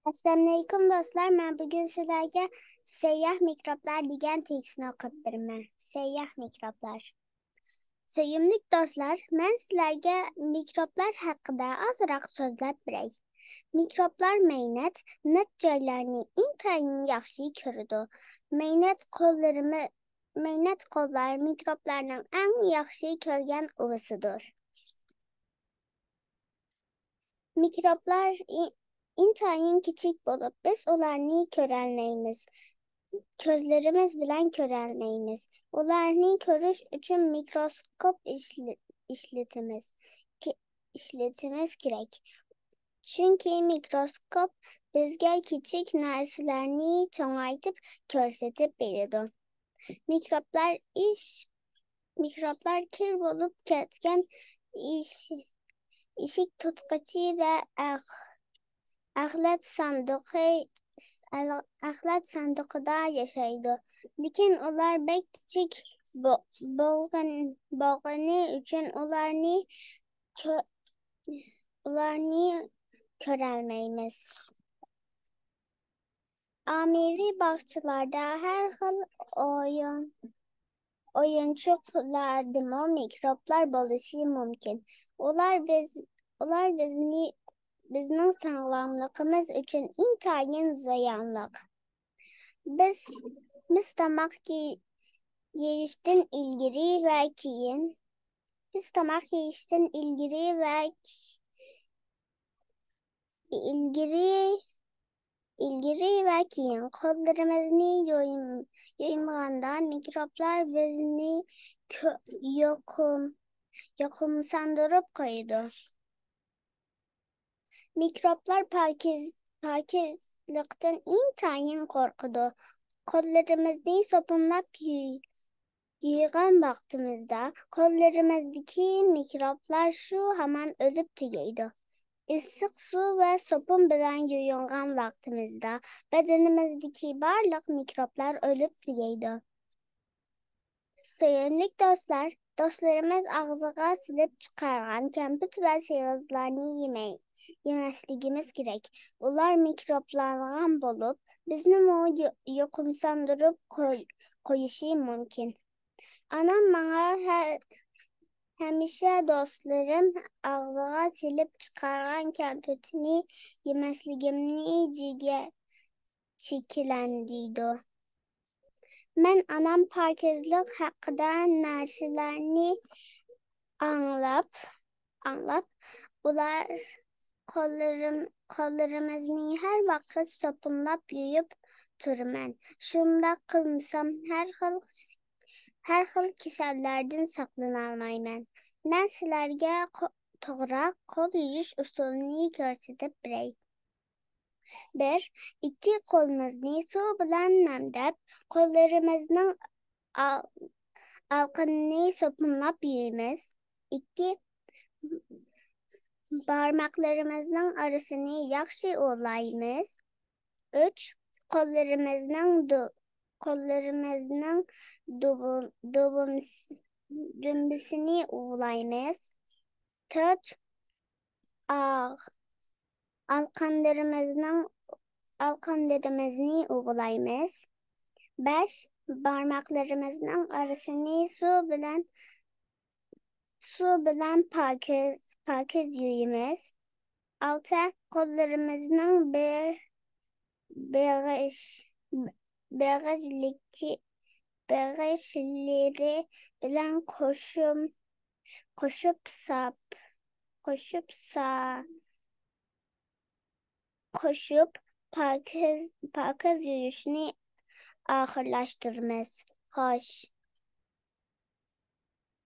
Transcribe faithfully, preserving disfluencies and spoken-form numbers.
ئەسسالامۇئەلەيكۇم دوستلار، مەن بۈگۈن سىلەرگە سەيياھ مىكروبلار دېگەن تېكىستنى ئوقۇپ بېرىمەن. سەيياھ مىكروبلار. سۆيۈملۈك دوستلار، مەن سىلەرگە مىكروبلار ھەققىدە ئازراق سۆزلەپ بېرەي. مىكروبلار مەينەت، نەت جايلارنى ئىنتايىن ياخشى كۆرىدۇ. مەينەت قوللىرىمى، مەينەت قوللار مىكروبلارنىڭ ئەڭ ياخشى كۆرگەن ئۇۋىسىدۇر. مىكروبلار ئى-، ئىنتايىن كىچىك بولۇپ، بىز ئۇلارنى كۆرەلمەيمىز. كۆزلىرىمىز بىلەن كۆرەلمەيمىز. ئۇلارنى كۆرۈش ئۈچۈن مىكروسكوپ ئىشلە-، ئىشلىتىمىز. كى-، ئىشلىتىمىز كېرەك. چۈنكى مىكروسكوپ بىزگە كىچىك نەرسىلەرنى چوڭايتىپ كۆرسىتىپ بېرىدۇ. مىكروبلار ئىش-، مىكروبلار كىر بولۇپ كەتكەن ئىش-، ئىشىك تۇتقۇچى ۋە ئەخ-، ئەخلەت ساندۇقى، ئەخلەت ساندۇقىدا ياشايدۇ. لېكىن ئۇلار بەك كىچىك بو-، بولغان-، بولغىنى ئۈچۈن ئۇلارنى كۆ-، ئۇلارنى كۆرەلمەيمىز. ئاممىۋى باغچىلاردا ھەر خىل ئويۇن، ئويۇنچۇقلاردىمۇ مىكروبلار بولۇشى مۇمكىن. ئۇلار بىز، ئۇلار بىزنى، بىزنىڭ ساغلاملىقىمىز ئۈچۈن ئىنتايىن زىيانلىق. بىز، بىز تاماق يېيىشتىن ئىلگىرى ۋە كېيىن، بىز تاماق يېيىشتىن ئىلگىرى ۋە ئىلگىرى، ئىلگىرى ۋە كېيىن قوللىرىمىزنى يۇيم-، يۇيمىغاندا مىكروبلار بىزنى كۆ-، يۇقۇم-، يۇقۇمساندۇرۇپ قويىدۇ. مىكروبلار پاكىز-، پاكىزلىقتىن ئىنتايىن قورقىدۇ. قوللىرىمىزنى سوپۇنلاپ يۇي-، يۇيغان ۋاقتىمىزدا قوللىرىمىزدىكى مىكروبلار شۇ ھامان ئۆلۈپ تۈگەيدۇ. ئىسسىق سۇ ۋە سوپۇن بىلەن يۇيۇنغان ۋاقتىمىزدا بەدىنىمىزدىكى بارلىق مىكروبلار ئۆلۈپ تۈگەيدۇ. سۆيۈملۈك دوستلار، دوستلىرىمىز ئاغزىغا سېلىپ چىقارغان كەمپۈت ۋە سېغىزلارنى يېمەي-، يېمەسلىكىمىز كېرەك. ئۇلار مىكروبلانغان بولۇپ، بىزنىمۇ يۇ-، يۇقۇمساندۇرۇپ قوي-، قويۇشى مۇمكىن. ئانام ماڭا ھەر، ھەمىشە دوستلىرىم ئاغزىغا سېلىپ چىقارغان كەمپۈتنى يېمەسلىكىمنى جىگە-، شىكىلەندۈرىدۇ. مەن ئانام پاكىزلىق ھەققىدە نەرسىلەرنى ئاڭلاپ، ئاڭلاپ، ئۇلار قوللىرىم-، قوللىرىمىزنى ھەر ۋاقىت سوپۇنلاپ يۇيۇپ تۇرىمەن. شۇنداق قىلمىسام، ھەر خىل، ھەر خىل كېسەللەردىن ساقلىنالمايمەن. مەن سىلەرگە قو-، توغرا قول يۇيۇش ئۇسۇلىنى كۆرسىتىپ بېرەي. بىر، ئىككى قولىمىزنى سۇ بىلەن نەمدەپ، قوللىرىمىزنىڭ ئال-، ئالقىنىنى سوپۇنلاپ يۇيىمىز. ئىككى، بارماقلىرىمىزنىڭ ئارىسىنى ياخشى ئۇۋىلايمىز. ئۈچ، قوللىرىمىزنىڭ دۇ-، قوللىرىمىزنىڭ دۇبۇ-، دۇبۇمس-، دۈمبىسىنى ئۇۋىلايمىز. تۆت، ئاغ-، ئالقانلىرىمىزنىڭ، ئالقانلىرىمىزنى ئۇۋىلايمىز. بەش، بارماقلىرىمىزنىڭ ئارىسىنى سۇ بىلەن، سۇ بىلەن پاكىز، پاكىز يۇيىمىز. ئالتە، قوللىرىمىزنىڭ بىر، بېغىش-، بېغىشلىكى، بېغىشلىرى بىلەن قوشۇم-، قوشۇپ ساپ-، قوشۇپ سا-، قوشۇپ پاكىز، پاكىز يۇيۇشنى ئاخىرلاشتۇرىمىز. خوش.